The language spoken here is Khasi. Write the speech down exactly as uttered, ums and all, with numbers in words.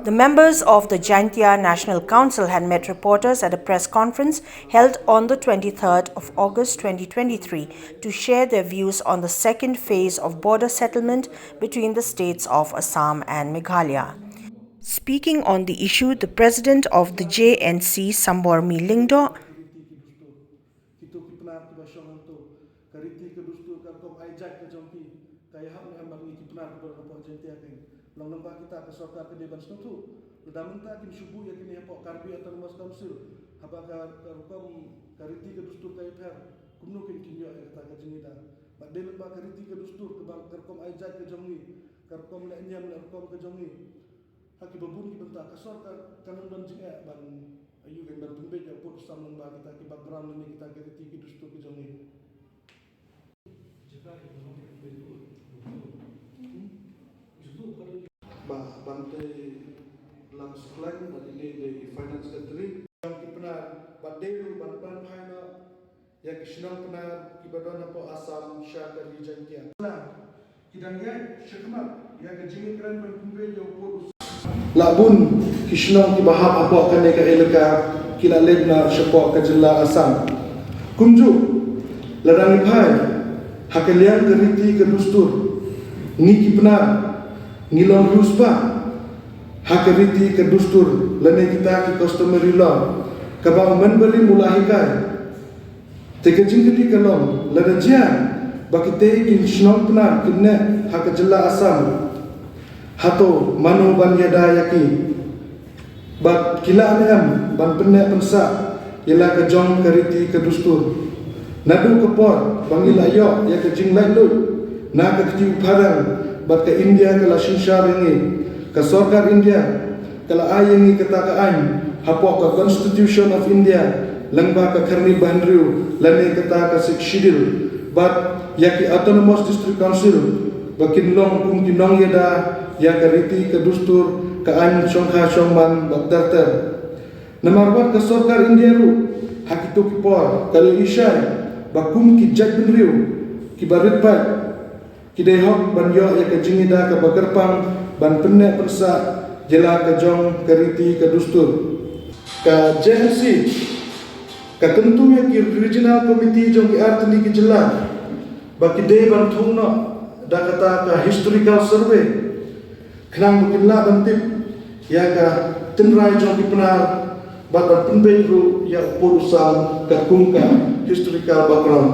The members of the Jaintia National Council had met reporters at a press conference held on the twenty-third of August twenty twenty-three to share their views on the second phase of border settlement between the states of Assam and Meghalaya. Speaking on the issue, the president of the J N C, Sambormi Lyngdoh, Kito ki Pnar kiba shong hangto, ka riti ka dustur ka rukom ai jait ka jong ki, ka ïahap ne em bad ngi ki Pnar kiba don hapoh Jaintia kein. Long lyngba kita ka sorkar ka dei ban sngewthuh. Lada mynta kin shu buh ïa kine hapoh Karbi Autonomous Council, haba ka, ka rukom ka riti ka dustur ka ïapher, kumno kin, kin ïoh ïa kata ka jingïada. Bad dei lyngba ka riti ka dustur kaba ka rukom ai jait ka jong ngi, ka rukom leh niam leh rukom ka jong ngi. Ha kiba bun ki bynta ka sorkar kan ym don jingeh ban, aïu, kan ban pynbeit ïa u pud u sam lyngba kita ki background lane kita ki riti ki dustur ki jong ngi. Ba, ban tei lang sklang, ba dei dei finance secretary. Jong ki Pnar, ba dei ruh ban pynphai noh ïa ki shnong Pnar kiba don hapoh Assam sha ka ri Jaintia. Ki dang ïaid shakhmat ïa ka jingkren ban pynbeit ïa u pud u sam. La bun ki shnong kiba hap hapoh kane ka elaka ki la leit noh shapoh ka jylla Assam. Kumjuh, lada ngi phai ha ka liang ka riti ka dustur, ngi ki Pnar ngi long riewspah ha ka riti ka dustur lane kita ki customary law kaba u Myntri u la hikai. Te ka jingkylli ka long, lada jia ba kitei ki shnong Pnar kin neh ha ka jylla Assam, hato mano ban ïada ïa ki? Bad ki lah ne em ban pynneh pynsah ïa la ka jong ka riti ka dustur? Naduh ka por ba ngi la ïoh ïa ka jinglaitluid na ka kti u phareng bad ka India ka la synshar ïa ngi, ka sorkar India ka la ai ïa ngi kata ka aiñ hapoh ka Constitution of India lyngba ka kharni bahynriew lane kata ka Sixth Schedule, bad ïa ki Autonomous District Council ba kin long kum ki nongïada ïa ka riti ka dustur, ka aiñ shongkha shongman bad ter ter. Namar wat ka sorkar India ruh ha kito ki por ka la ïohi shai ba kum ki jaitbynriew kiba rit paid, ki dei hok ban ïoh ïa ka jingïada kaba kyrpang ban pynneh pynsah ïa la ka jong ka riti ka dustur. Ka J N C ka kyntu ïa ki Regional Committee jong ki artylli ki jylla ba ki dei ban thung noh da kata ka historical survey, khnang ba kin lah ban tip ïa ka tynrai jong ki Pnar bad ban pynbeit ruh ïa u pud u sam katkum ka historical background.